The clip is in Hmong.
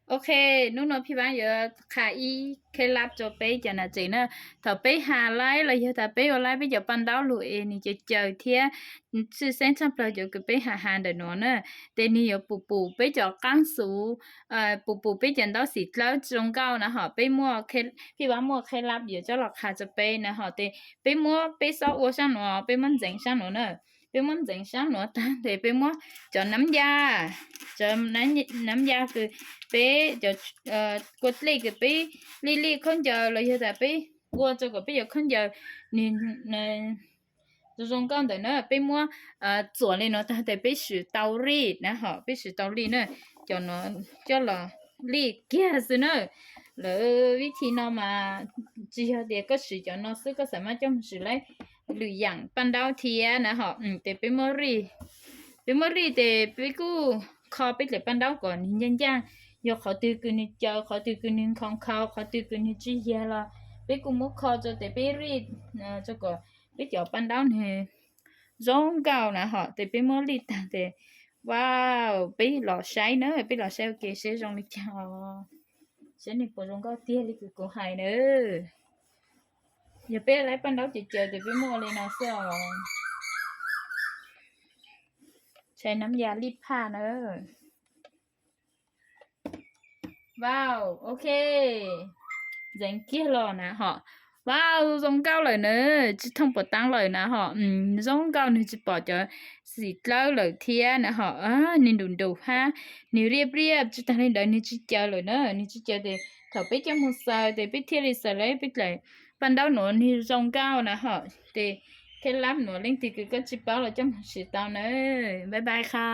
Ok, hnub no Phij Vaab yuav qha ib kheb lab rua peb cov nam tsev na. Thaum peb has laib los yog tas peb ua laib peb cov paj ntaub lug es nwg caws caws thiab tshwj xeeb tshaj plawg cov kws peb has has ntawm nuav na, tes nwg yuav pum pum peb cov qaab xuv, pum pum peb cov ntaub xim dlawb zoo nkauj na hom. Peb muaj, Phij Vaab muaj kheb lab yuav coj los qha rua peb na hom. Tes peb muab, peb xob ua saab nuav, peb muab ntxeev saab nuav na. Peb muab ntxeev saab nuav taag tes peb muab cov nam ya, cov nam ya kws peb, cov kua dlej kws peb lij lij khaub ncaws los yog tas peb ua rua kom peb cov khaub ncaws nwg zoo zoo nkauj ntawm na, peb muab txuam li nuav taag tes peb swv tau lij na hom, peb swv tau lij na. Cov nuav coj los lij kiag xwb na. Lawv vib thi no mas tsis yog tias koj swv cov no xwb, koj xaav mab coj moog swv laib lwm yaam paj ntaub thiab na hom. Tes peb muab lij, peb muab lij tes peb kuj kho peb dlaim paj ntaub kom nwg ncaaj ncaaj, yog qhov twg kws nwg caws, qhov twg kws nwg nkhaus nkhaus, qhov twg kws nwg tsis yag los peb kuj muab kho rua tes peb lij rua kom peb cov paj ntaub nwg zoo nkauj na hom. Tes peb muab lij taag tes, wow, peb los saib na, peb los saib ua ke seb zoo li cas, saib nwg puas zoo nkauj tiag li kws kuv hais na. Yog peb laib paj ntaub caws caws tes peb muab ua li no xwb os. Tshais nam ya lij phaj na. Wow, ok, ntxeev kiag los na hom. Wow, zoo nkauj lawm na, tsis thooj puas taab lawm na hom. Zoo nkauj, nwg tsis pom cov xim dlawb lawm thiab na hom. Nwg ntum ntum hab, nwg riaj riaj, tsis taag li ntawd nwg tsis caws lawm na, nwg tsis caws tes thaum peb coj moog xaws tes peb thiaj li xaws laib peb dlaim paj ntaub nuav nwg zoo nkauj na hom. Tes kheb lab nuav leej twg kws koj tsis paub los coj moog swv tau na. Bye bye qha.